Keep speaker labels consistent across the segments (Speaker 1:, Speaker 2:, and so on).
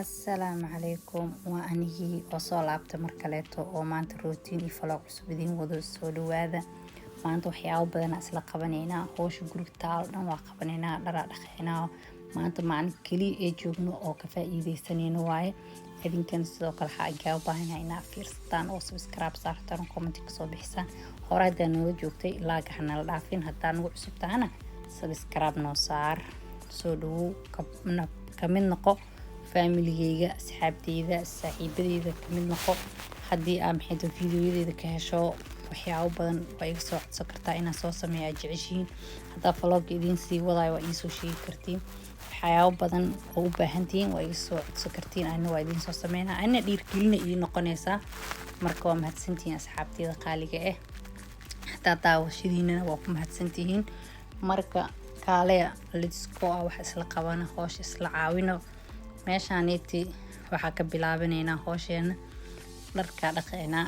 Speaker 1: Assalaamu calaykum. Waa anigii oo soo laabtay mar kaleeto oo maanta routine iyo vlog cusub idiin wado. Soo dhawaada. Maanta waxyaabo badan isla qabanaynaa. Howsha guriga taalo dhan waa qabanaynaa, dharaa dhaqaynaa. Maanta maalin keliya ee joogno oo ka faa'iideysanayno waaye. Idinkana sidoo kale waxaa igaaga baahanahay inaa fiirsataan oo subscribe saartaan oo comment kasoo bixisaan. Hore haddaa noola joogtay, like hanala dhaafin. Haddaa nagu cusub tahana, subscribe noo saar. Soo dhawow, kamid noqo faamiligeyga, asxaabteyda, saaxiibadeyda kamid noqo. Haddii aa maxayto fiidiyoyadeyda ka hesho, waxyaabo badan waa iga soo codsan kartaa inaan soo sameeyo aad jeceshihiin. Haddaa vlogga idiin sii wadayo, waa iisoo sheegi kartiin. Waxyaabo badan oo u baahantihiin waa iga soo codsan kartiin, anina waa idiin soo sameynaa, anina dhiirgelina ii noqonaysaa. Marka waa mahadsantihiin, asxaabteyda qaaliga ah. Hataa daawashadiinana waa ku mahadsantihiin. Marka kaaleya, let's go ah, wax isla qabana, hoosha isla caawino. Meeshaaniti waxaa ka bilaabanaynaa hoosheena. Dharkaa dhaqaynaa,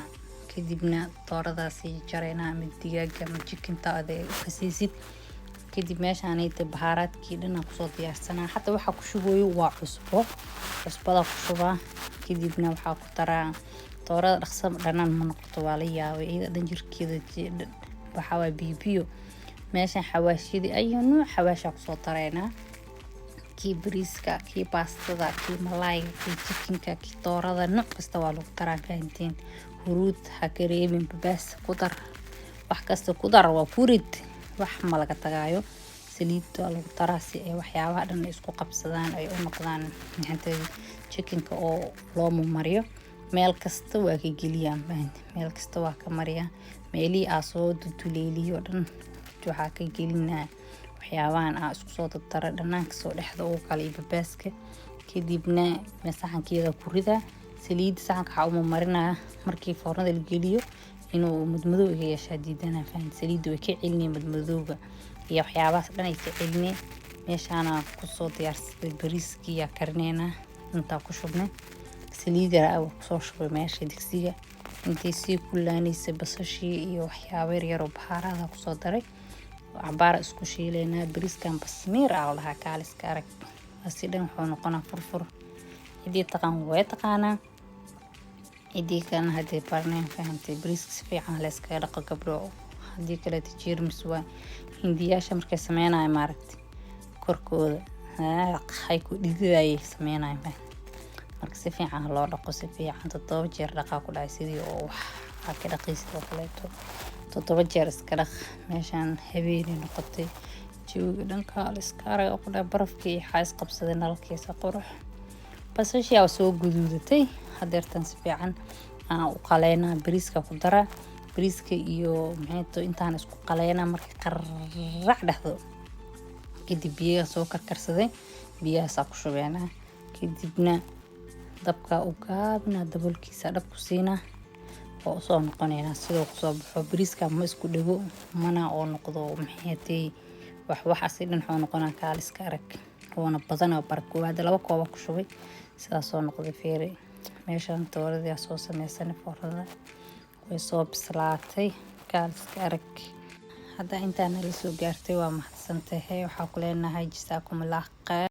Speaker 1: kadibna dooradaasii jaraynaa ama digaaga ama chickinta ade u kasiisid. Kadib meeshaaniti bahaaraadkii dhanaa kusoo diyaarsanaa. Hadda waxaa ku shubayo waa cusbo, cusbada ku shubaa. Kadibna waxaa ku daraa doorada. Dhaqso dhanaan ma noqoto, waa la yaabay. Iyada dhan jirkeeda waxaa waa biyo biyo. Meeshan xawaashidii ayo nuuc xawaashaa kusoo dareynaa: kii bariiska, kii baastada, kii malaayga, kii chickenka, kii doorada, nooc kasta waa lagu daraa, fahanteen? Huruud ha ka reebin, babaas ku dar, wax kasta ku dar, waa kurid, wax ma laga tagaayo. Saliid waa lagu daraa si ay waxyaabaha dhan ay isku qabsadaan, ay u noqdaan maxanta chickenka oo loo mariyo. Meel kasta waa ka geliyaa, fahanteen? Meel kasta waa ka mariyaa. Meelihii aa soo duduleeliyo dhan waxaa ka gelinaa waxyaabahan aa isku soo dardara, dhanaanka soo dhexda ugu kala iyo babaaska. Kadibna saxankeeda ku ridaa. Saliidda saxanka waxaa uma marinaya markii foornada la geliyo inuu madmadow iga yeeshaa diidana, fahan? Saliidda way ka celinaya madmadowga iyo waxyaabahaas dhan ay ka celinay. Meeshaana kusoo diyaarsaday bariiskiiyaa karineynaa. Intaa ku shubnay saliid yar aa kusoo shubay meesha digsiga. Intay sii kulaanaysay, basashii iyo waxyaabo yaryar oo bahaaraada kusoo daray. Cabaara isku shiileynaa. Bariiskan basmiir aa la dhahaa, kaaliska arag, asi dhan wuxuu noqonaa furfur. Cidii taqaan way taqaanaa, cidii kalena hadday barneen, fahantay? Bariiska si fiican la iskaga dhaqo, gabdho, haddii kaleeto jeermis waa. Hindiyaasha markay sameynayo, maaragtay, korkooda hay ku dhididayay sameynayo. Marka si fiican loo dhaqo, si fiican 7 jeer dhaqaa ku dhacay, sidii oo wax aa ka dhaqaysid oo kaleeto. 7 jeer iska dhaq. Meeshaan habeenay noqotay, jawiga dhanka la iska arag oo ku dhahay barafkii iyo xaa isqabsaday nalalkiisa qurux. Basashii aa soo guduudatay. Hadeertan si fiican aan u qaleynaa. Bariiska ku daraa, bariiska iyo maxayto intaan isku qaleynaa. Markay qarrac dhexdo kadib, biyaha soo karkarsaday, biyahaasaa ku shubeynaa. Kadibna dabka u gaabinaa, daboolkiisa dhab ku siinaa. Waa usoo noqoneynaa sidoo kusoo baxo. Bariiska ma isku dhego mana oo noqdo maxaytay wax waxaasi dhan. Wuxuu noqonaa kaaliska arag, wuuna badanaa barakoobaada. 2 kooba ku shubay, sidaas soo noqday. Feere, meeshan dooradii soo sameysanay, foornada way soo bislaatay, kaaliska arag. Hadda intaa nala soo gaartay, waa mahadsantahay. Waxaa ku leenahay jasaakumullah khayr.